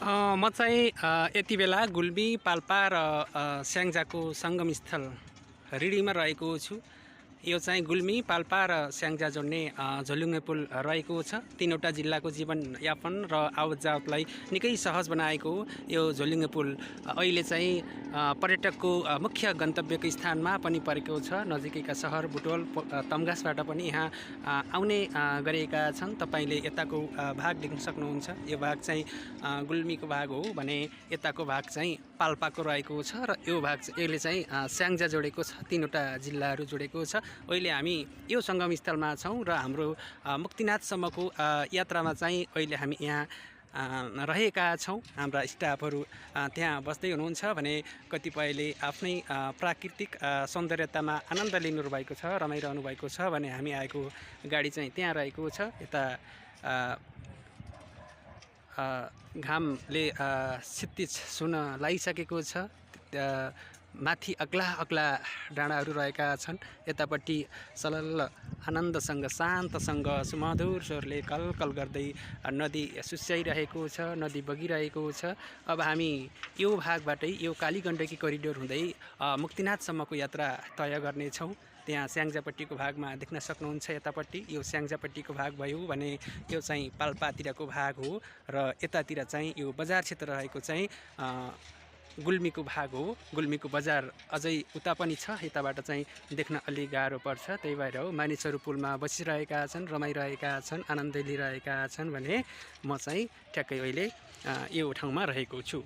म चाहिँ यति बेला गुल्मी पाल्पा र स्याङ्जाको सङ्गमस्थल रिडीमा रहेको छु। यो चाहिँ गुल्मी पाल्पा र स्याङ्जा जोड्ने झोलुङ्गे पुल रहेको छ। तीनवटा जिल्लाको जीवनयापन र आवत जावतलाई निकै सहज बनाएको यो झोलुङ्गे पुल अहिले चाहिँ पर्यटकको मुख्य गन्तव्यको स्थानमा पनि परेको छ। नजिकैका सहर बुटवल तमघासबाट पनि यहाँ आउने गरेका छन्। तपाईले यताको भाग देख्न सक्नुहुन्छ। यो भाग चाहिँ गुल्मीको भाग हो भने यताको भाग चाहिँ पाल्पाको रहेको छ र यो भाग यसले चाहिँ स्याङ्जा जोडेको छ। तीनवटा जिल्लाहरू जोडेको छ। अहिले हामी यो सङ्गमस्थलमा छौँ र हाम्रो मुक्तिनाथसम्मको यात्रामा चाहिँ अहिले हामी यहाँ रहेका छौँ। हाम्रा स्टाफहरू त्यहाँ बस्दै हुनुहुन्छ भने कतिपयले आफ्नै प्राकृतिक सौन्दर्यतामा आनन्द लिनुभएको छ, रमाइरहनु भएको छ भने हामी आएको गाडी चाहिँ त्यहाँ रहेको छ। यता घामले क्षितिज छुन लागिसकेको छ। माथि अग्ला डाँडाहरू रहेका छन्। यतापट्टि सलल्ल आनन्दसँग शान्तसँग सुमधुर स्वरले कलकल गर्दै नदी सुस्याइरहेको छ, नदी बगिरहेको छ। अब हामी यो भागबाटै यो कालीगण्डकी करिडोर हुँदै मुक्तिनाथसम्मको यात्रा तय गर्नेछौँ। त्यहाँ स्याङ्जापट्टिको भागमा देख्न सक्नुहुन्छ। यतापट्टि यो स्याङ्जापट्टिको भाग भयो भने यो चाहिँ पाल्पातिरको भाग हो र यतातिर चाहिँ यो बजार क्षेत्र रहेको चाहिँ गुल्मीको भाग हो। गुल्मीको बजार अझै उता पनि छ, यताबाट चाहिँ देख्न अलि गाह्रो पर्छ। त्यही भएर हो मानिसहरू पुलमा बसिरहेका छन्, रमाइरहेका छन्, आनन्द लिइरहेका छन् भने म चाहिँ ठ्याक्कै अहिले यो ठाउँमा रहेको छु।